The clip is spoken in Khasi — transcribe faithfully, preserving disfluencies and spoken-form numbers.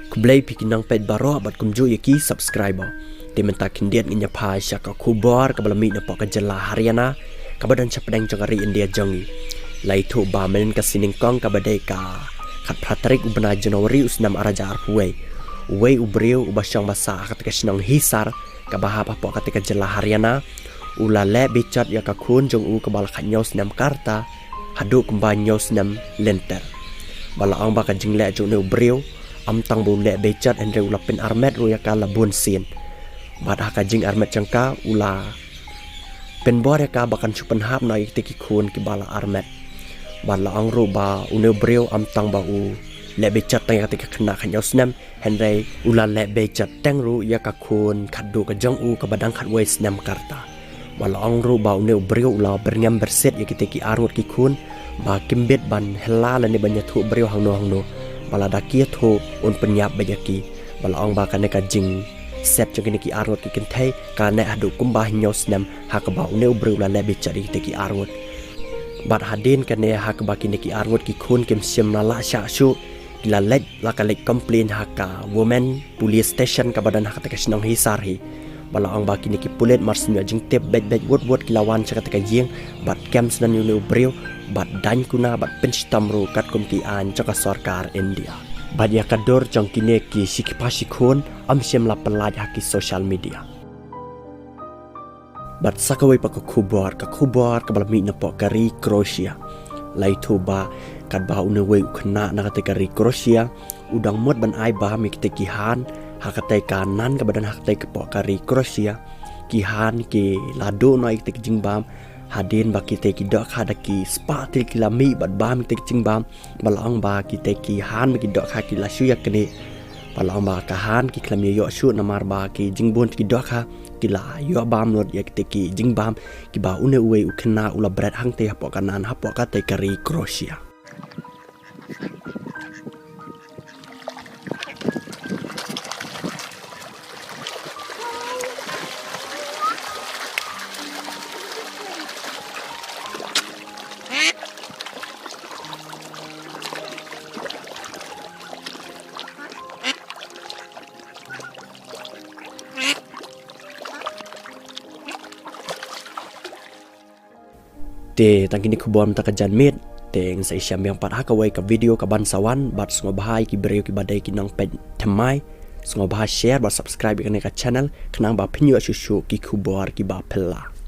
Khublei phi ki nongpeit baroh bad kumjuh ïa ki subscriber. Te mynta khyndiat ngin ïa phai sha ka khubor kaba la mih napoh ka jylla Haryana, kaba don shapdeng jong ka ri India jong ngi. La ïathuh ba mynhynnin ka sngi nyngkong kaba dei ka khatphra tarik u bnai January u snem ar hajar arphew wei, uwei u briew uba shong ba sah ha kata ka shnong Hisar kaba hap hapoh kata ka jylla Haryana, u la leh bejot ïa ka khun jong u kaba la khathynñiew snem ka rta haduh kumba hynñiew snem lynter. Ba la ong ba ka jingleh jong une u briew, ym tang ba u leh bejot hynrei u la pynarmet ruh ïa ka la bun sien. Bad ha ka jingarmet jong ka u la pynbor ïa ka ba kan shu pynhap noh ïa kita ki khun kiba la armet. Bad la ong ruh ba une u briew ym tang ba u leh bejot tang ïa kata ka khynnah khathynñiew snem, hynrei u la leh bejot teng ruh ïa ka khun khatduh ka jong u kaba dang khatwei snem ka rta. Ba la ong ruh ba une u briew u la byrngem byrsit ïa kita ki arngut ki khun, ba kim bit ban hela lane ban ïathuh briew hangno hangno. Ba lada ki ïathuh un pynïap beit ïa ki. Ba la ong ba kane ka jingset jong kine ki arngut ki kynthei ka neh haduh kumba hynñiew snem ha kaba une u briew u la leh bejot ïa kita ki arngut. Bad hadien kane ha kaba kine ki arngut ki khun kim shym la lah shah shuh, ki la leit, la ka leit complain ha ka Women Police Station kaba don ha kata ka shnong Hisar hi. Ba la ong ba kine ki pulit mar shu ïoh jingtip beit beit wut wut ki la wan sha kata ka ïing, bad kem sdang ïa une u briew, bad daiñ kuna bad pynshitom ruh katkum ki aiñ jong ka sorkar India. Bad ïa ka dur jong kine ki shikpa shikhun ym shym la pyllait ha ki social media. Bad sa kawei pat ka khubor, ka khubor kaba la mih napoh ka ri Croatia. La ïathuh ba katba une uwei u khynnah na kata ka ri Croatia u dang mut ban ai bam ïa kita ki han ha kata ka nan kaba don ha kata ka poh ka ri Croatia. Ki han ki la duh noh ïa kita ki jingbam, hadien ba kita ki dohkha da ki spah tylli ki la mih bad bam ïa kita ki jingbam. Ba la ong ba kita ki han bad ki dohkha ki la shu ïa kane. Ba la ong ba ka han ki khlem ïoh shuh namar ba ki jingbun ki dohkha ki la ïoh bam lut ïa kita ki jingbam kiba une uwei u khynnah u la bret hangtei hapoh ka nan hapoh kata ka ri Croatia. Te tang kine khubor mynta ka janmiet, te ngin sa ïashem biang pat ha kawei ka video kaban sa wan, bad sngewbha ïa ki briew kiba dei ki nongpeit thymmai, sngewbha share bad subscribe ïa kane ka channel, khnang ba phin ïoh shuh shuh ki khubor kiba phylla.